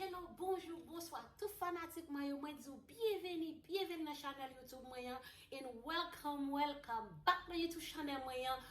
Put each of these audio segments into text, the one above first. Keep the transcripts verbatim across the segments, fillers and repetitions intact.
Hello, bonjou, bonswa tout fanatik mwen yo. Mwen di w byenveni, byenveni nan chanèl YouTube mwen an. And welcome, welcome back nan YouTube chanèl mwen an,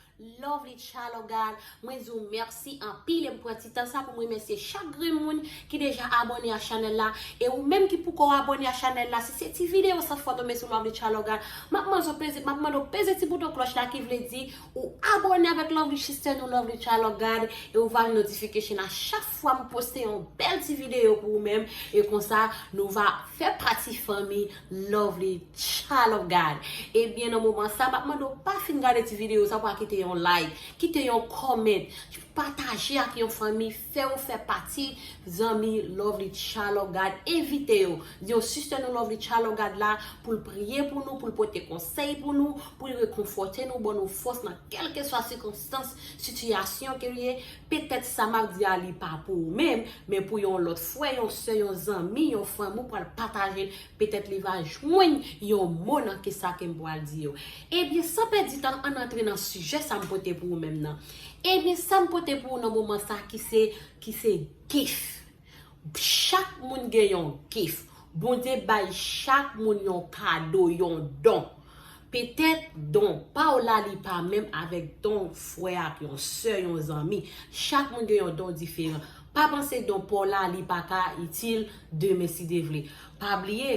Lovely Child of God. Mwen di w mèsi anpil e m pran ti tan sa pou m remèsye chak grenn moun ki deja abòne a chanèl la. E ou menm ki poko abòne a chanèl la, si se ti videyo sa fò tonbe sou Lovely Child of God, m ap mande w peze, m ap mande w peze ti bouton klòch la ki vle di ou abòne avèk Lovely Sister nou, Lovely Child of God, e ou va jwenn notification a chak fwa m poste yon bèl ti videyo pou ou menm, e konsa nou va fè pati fanmi Lovely Child of God. Ebyen, nan moman sa, m ap mande w pa fin gade ti videyo sa pou w kite yon like, kite yon comment, pataje ak yon fanmi, fè yo fè pati zanmi Lovely Child of God, envite yo. Di yo, sister nou Lovely Child of God la, pou l priye pou nou, pou l pote konsèy pou nou, pou l rekonfòte nou, ban nou fòs nan kèlkeswa sikonstans, sitiyasyon ke l ye. Petèt sa m ap di a li pa pou ou menm, men pou yon lòt frè, yon sè, yon zanmi, yon fanmi, ou pral pataje l. Petèt li va jwenn yon mo nan ke sa ke m pral di yo. Ebyen, san pèdi tan, ann antre nan sijè sa m pote pou ou menm nan. Ebyen, sa m pote pou ou nan moman sa ki se, ki se gift. Chak moun gen yon gift. Bondye bay chak moun yon kado, yon don. Petèt don pa w la li pa menm avèk don frè ak yon sè, yon zanmi. Chak moun gen yon don diferan. Pa panse don pa w la li pa ka itil demen si Dye vle. Pa bliye,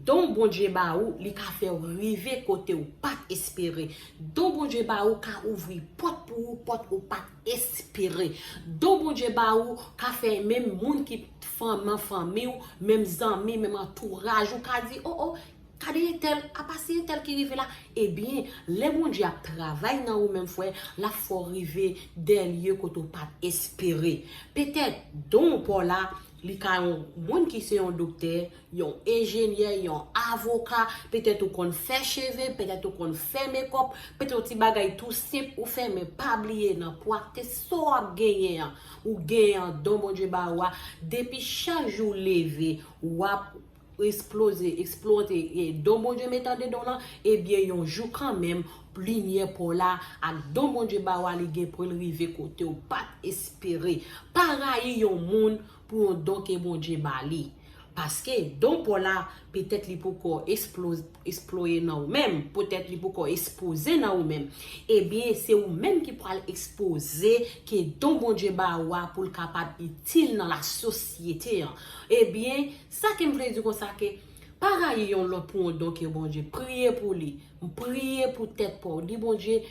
don Bondye ba ou, li ka fè w rive kote w pa t espere. Don Bondye ba ou ka ouvri pòt pou ou, pòt ou pa t espere. Don Bondye ba ou ka fè menm moun ki fanmi, fanmi w, menm zanmi, menm antouraj ou ka di, o, o, gade entèl, apa se entèl ki rive la. Ebyen, lè Bondye ap travay nan ou menm frè, l ap fè w rive dè lye kote w pa t espere. Petèt, don pa w la, li ka yon moun ki se yon doktè, yon enjenyè, yon avoka, petèt ou konn fè cheve, petèt ou konn fè mekòp, petèt yon ti bagay tou senp ou fè, men pa bliye nan pwakte sa w ap genyen an, ou genyen an, don Bondye ba ou a, depi chak jou w leve, w ap esploze, eksplote, e don Bondye mete andedan w lan, ebyen yon jou kanmenm, limyè pa w la ak don Bondye ba ou a, li gen pou l rive kote w pa t espere. Pa rayi yon moun pou yon don ke Bondye ba li. Paske don pa w la, petèt li poko eksploze, eksploze nan ou menm, petèt li poko ekspoze nan ou menm. Ebyen, se ou menm ki pral ekspoze ke don Bondye ba ou a pou l kapab itil nan lasosyete an. Ebyen, sa ke m vle di konsa ke pa rayi yon lòt pou yon don ke Bondye, priye pou li. M priye pou tèt pa w. Di Bondye,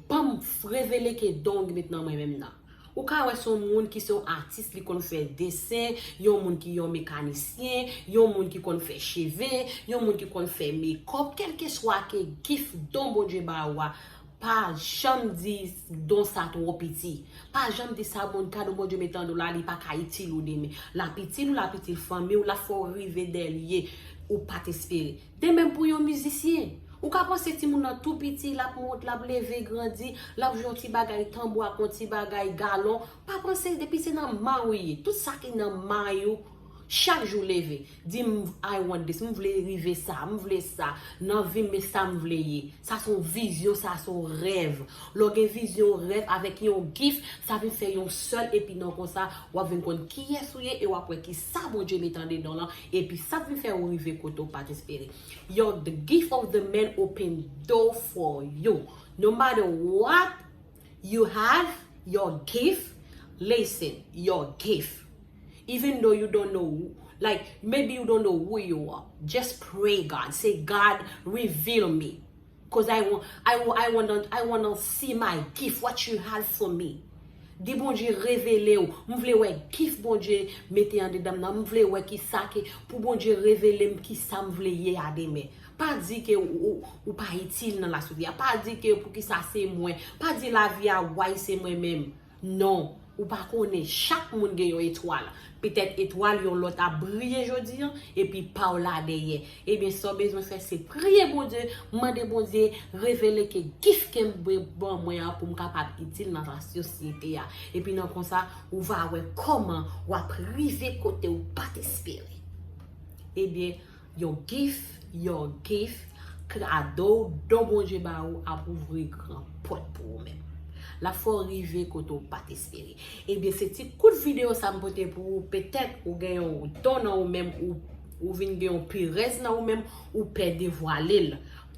ban m revele ke don w met nan mwen menm nan. Ou ka wè se yon moun ki se yon atis, li konn fè desen, yon moun ki yon mekanisyen, yon moun ki konn fè cheve, yon moun ki konn fè mekòp, kèlkeswa ke gift don Bondye ba ou a, pa janm di don sa twò piti. Pa janm di sa bon, kado Bondye mete andedan w la, li pa ka itil ou demen. L ap itil ou, l ap itil fanmi w, l ap fè w rive dè lye ou pa t espere. De menm pou yon mizisyen. Ou ka panse timoun nan tou piti, l ap mont, l ap leve, grandi, l ap jwe yon ti bagay tanbou ak yon ti bagay galon. Pa panse depi se nan may ou ye. Tout sa ki nan may ou, chak jou leve. Di m, I want this, m vle rive sa, m vle sa. Nan vi m, men sa m vle ye. Sa se yon vizyon, sa se yon rèv. Lè w gen vizyon, rèv avèk yon gift, sa vin fè yon sèl, epi nan konsa, w ap vin konn kiyès ou ye, e w ap wè ki sa Bondye mete andedan w lan, epi sa vin fè ou rive kote w pa t espere. Your, the gift of the man open door for you. No matter what you have, your gift, listen, your gift. Even though you don't know, like, maybe you don't know who you are, just pray God. Say, God, reveal me. Cause I want, I, wa- I wanna, I wanna see my gift, what you have for me. Di Bondye revele w. M vle wè gift Bondye mete andedan m nan. M vle wè ki sa ke, pou Bondye revele m ki sa m vle ye a demen. Pa di ke ou, ou, ou pa itil nan lasosyete a. Pa di ke poukisa se mwen. Pa di lavi a why se mwen menm. Non, ou pa konnen. Chak moun gen yon etwal. Petèt etwal yon lòt ap briye jodi an, epi pa w la dèyè. Ebyen, sa w bezwen fè, se priye Bondye, mande Bondye revele ke gift ke m ban mwen an pou m kapab itil nan lasosyete a. Epi nan konsa, ou va wè kòman w ap rive kote w pa t espere. Ebyen, yon gift, yon gift, kado, don Bondye ba ou ap ouvri gran pòt pou ou menm. L ap fè w rive kote w pa t espere. Ebyen, se ti kout videyo sa m pote pou ou. Petèt ou gen yon don nan ou menm, ou, ou vin gen yon perèz nan ou menm, ou pè devwale l.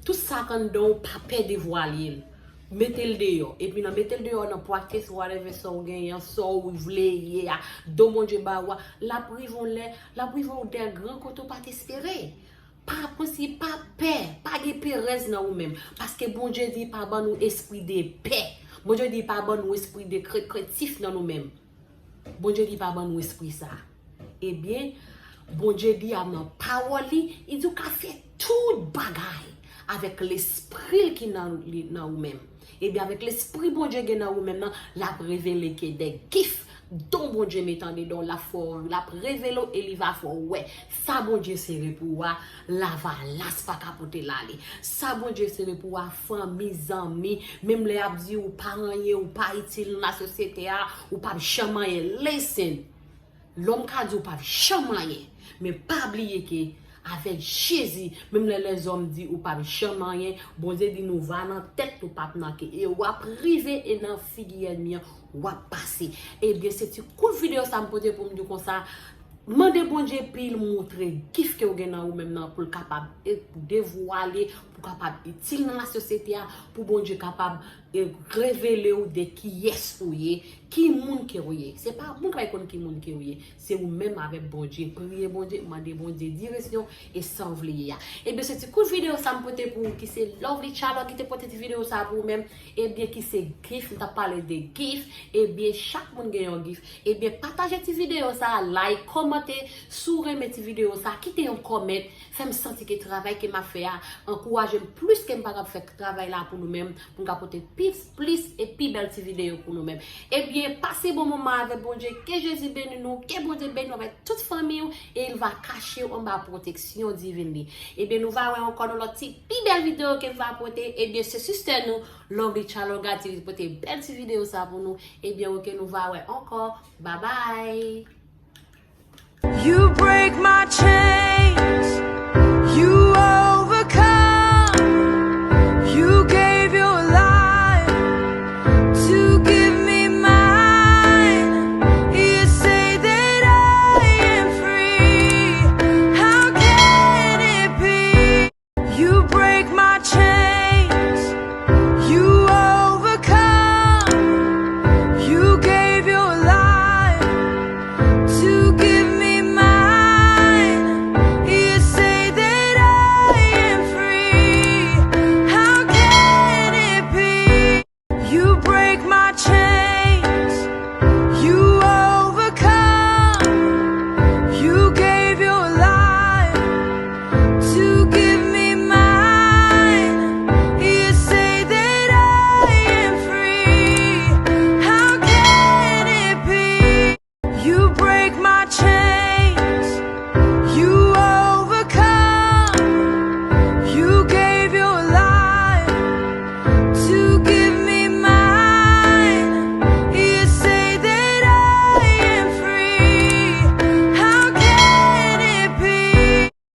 Tout sa k anndan w, pa pè devwale l. Mete l deyò. Epi nan mete l deyò, nan practice whatever sa w genyen, sa w vle ye a, don Bondye ba ou a, l ap rive yon lè, l ap rive w de gran kote w pa t espere. Pa panse, pa pè, pa gen perèz nan ou menm. Paske Bondye di pa ban nou espri de pè. Bondye di pa ban nou espri de kre-, krentif nan nou menm. Bondye di pa ban nou espri sa. Ebyen, Bondye di a nan pawòl li, li di ou ka fè tout bagay avèk lespri l ki nan, li, nan ou menm. Ebyen, avèk lespri Bondye gen nan ou menm nan, l ap revele ke de gif don Bondye met andedan w, l ap fè w, l ap revele w e li va fè w wè. Sa Bondye sere pou ou a, lavalas pa ka pote l ale. Sa Bondye sere pou ou a, fanmi, zanmi, menm lè y ap di ou pa anyen, ou pa itil nan lasosyete a, ou p ap janm anyen. Listen! Lòm ka di ou p ap janm anyen, men pa bliye ke avèk Jezi, menm lè lèzòm di ou p ap janm anyen, Bondye di nou va nan tèt, nou p ap nan ke. E w ap rive e nan figi ènmi an, w ap pase. Ebyen, se ti kout videyo sa m pote pou m di w konsa. Mande Bondye pou l montre gif ke w gen nan ou menm nan, pou l kapab, e, devwale, pou w kapab itil nan lasosyete a, pou Bondye kapab, e, revele w de kiyès ou ye, ki moun ke w ye. Se pa moun k ap konn ki moun ke w ye. Se ou menm avèk Bondye. Priye Bondye, mande Bondye direksyon e sa w vle ye a. Ebyen, se ti kout videyo sa m pote pou ou ki se Lovely Chalor ki te pote ti videyo sa pou ou menm. Ebyen, ki se gif, m t ap pale de gif. Ebyen, chak moun gen yon gif. Ebyen, pataje ti videyo sa, like, kòmante, si w renmen ti videyo sa, kite yon kòmant, fè m santi ke travay ke m ap fè a ankouraje m plis ke m pa t ap fè travay la pou nou menm, pou m ka pote plis, plis e pi bèl ti videyo pou nou menm. Ebyen, pase bon moman avèk Bondye, ke Jezi beni nou, ke Bondye beni w avèk tout fanmi w, e l va kache w anba pwoteksyon divin li. Ebyen, nou va wè ankò nan lòt ti pi bèl videyo ke m va pote. Ebyen, se sistè nou, Lovely Chalor Gati, ki pote bèl ti videyo sa pou nou. Ebyen, oke, nou va wè ankò. Babay! You break my chain.